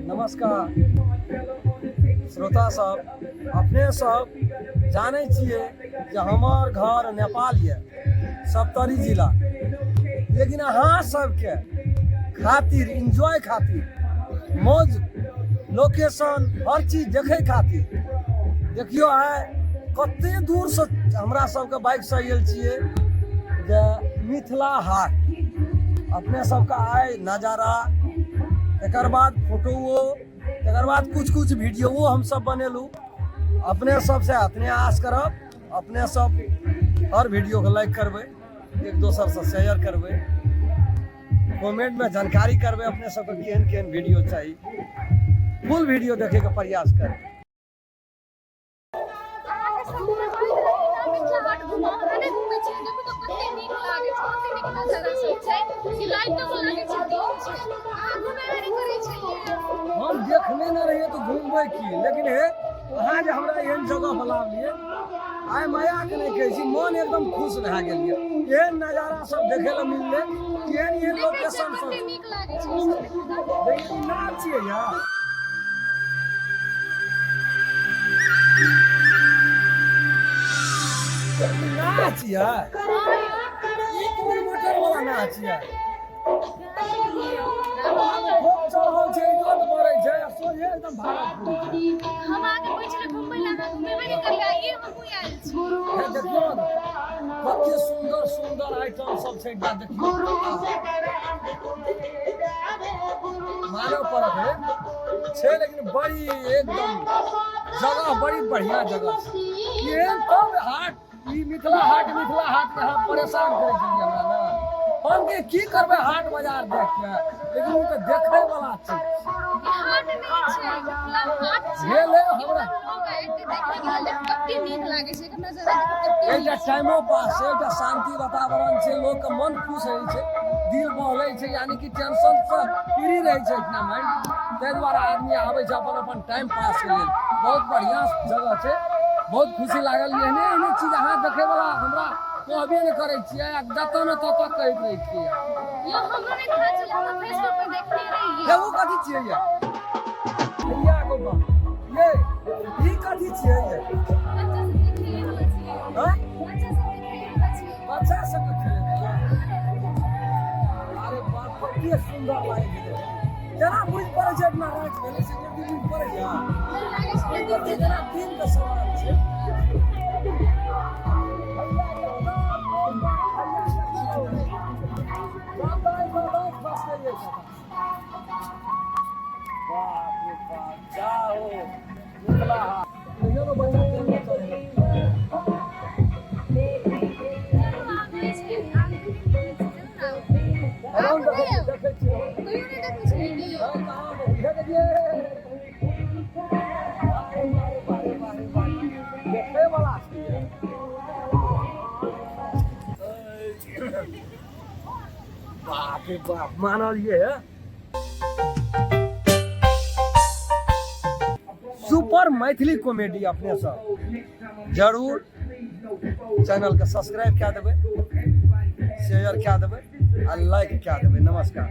नमस्कार श्रोता सब, अपने सब जानै छियै जे हमर घर नेपाल यऽ, सप्तरी जिला। लेकिन अहाँ सबके खातिर, एन्जॉय खातिर, मौज लोकेशन हर चीज देखै खातिर, देखियौ आइ कते दूरसँ हमरा सबके बाइकसँ आयल छियै जे मिथिला हाट अपने सबके आइ नजारा, तकर बाद फोटोओ, तकर बाद कुछ कुछ वीडियोओ हमसब बनेलहुँ। अपने सबसँ अतने आस करब, अपने सब हर वीडियोके लाइक करबै, एक दोसरसँ शेयर करबै, कमेंटमे जानकारी करबै अपने सबके केहन केहन वीडियो चाही। फुल वीडियो देखैके प्रयास करबै। अहाँके संग आबैत रही ना मिथिला हाट घुमा। अहाँ नहि घुमै छियै? देखू तऽ कते नीक लागै छै, कते नीक नजारा सब छै कि लाइटो लागै छै, दिन छै। अहाँ घुमेबे नहि करै छलियै। हम देखने नहि रहियै तऽ घुमबै की? लेकिन हे, अहाँ जे हमरा एहन जगह पर लाबलियै, आइ मायाके नहि कहै छी, मन एकदम खुश भए गेल यऽ। एहन नजारा सब देखै लए मिललै, एहन एहन देखै छियै लोकेशन सब कते नीक लागै छै ई सब देखै तऽ। देखियौ, ई नाच छियै यार? नाच यार, ई कोन मोटर वाला नाच यार? खूब चढ़ल छै, इज्जत बढ़ै छै आ सोझे एकदम भागलपुर छै। हम अहाँके कहै छलियै घुमबै लए, अहाँ घुमेबे नहि करलियै। आइए हमहूँ आयल छी। हे देखियौ ने, कते सुन्दर सुन्दर आइटम सब छै। एकटा देखियौ, मानव पड़त है छै, लेकिन बड़ी एकदम जगह, बड़ी बढ़िया जगह छै। एहन तब हाट, ई मिथिला हाट, मिथिला हाट के अहाँ परेशान करै छलियै हमरा ने। हम के की करबै हाट बाजार देख के? लेकिन ओ तऽ देखै वाला चीज ई हाट नहि छै, मिथिला हाट छै। भेलै हमरा। लोग आबि के देखै के लेल कते नीक लागै छै, एकर नजारा देखू कते एकटा नीक छै। टाइमो पास छै, एकटा शान्ति वातावरण छै, लोकके मन खुश रहै छै, दिल बहलै छै, यानी कि टेंशन से फ्री रहै छै एहिठिना माइंड। ताहि दुआरे आदमी आबै छै अपन अपन टाइम पास के लेल। बहुत बढ़िआँ जगह छै, बहुत खुशी लागल। एहने एहने चीज अहाँ देखैवला हमरा कहबे नहि करै छियै आ जतऽ ने ततऽ कहैत रहै छियै। यो हमरो नहि पता छलै, हम फेसबुक पर देखने रहियै। हे, ओ कथी छियै ये? भैया गो बा ये, ई कथी छियै ये? बच्चा सबके खेलै वाला छियै। हँ? बच्चा सबके खेलै वाला छियै। बच्चा सबके खेलै वाला। अरे बाप, कते सुन्दर लागै छै। जेना बुझि पड़ै छै अपना राति भेलै से बुझि पड़ैया? नहि लागै छै। एहि पर जेना दिन के सवाल छै। बाप रे बाप, जाओ मिथिला हाट। कहियो ने बच्चा केहन चढ़ै। चलू आबै छै, आबै छै, चलू ने। हम देखै छियै, देखै छियै। कहियो नहि देखै छलियै की? हम कहाँ देखै छियै? देखै वाला छै। बाप रे बाप, मानल ये सुपर मैथिली कॉमेडी। अपने सब जरूर चैनल के सब्सक्राइब कए देबै, शेयर कए देबै आ लाइक कए देबै। नमस्कार।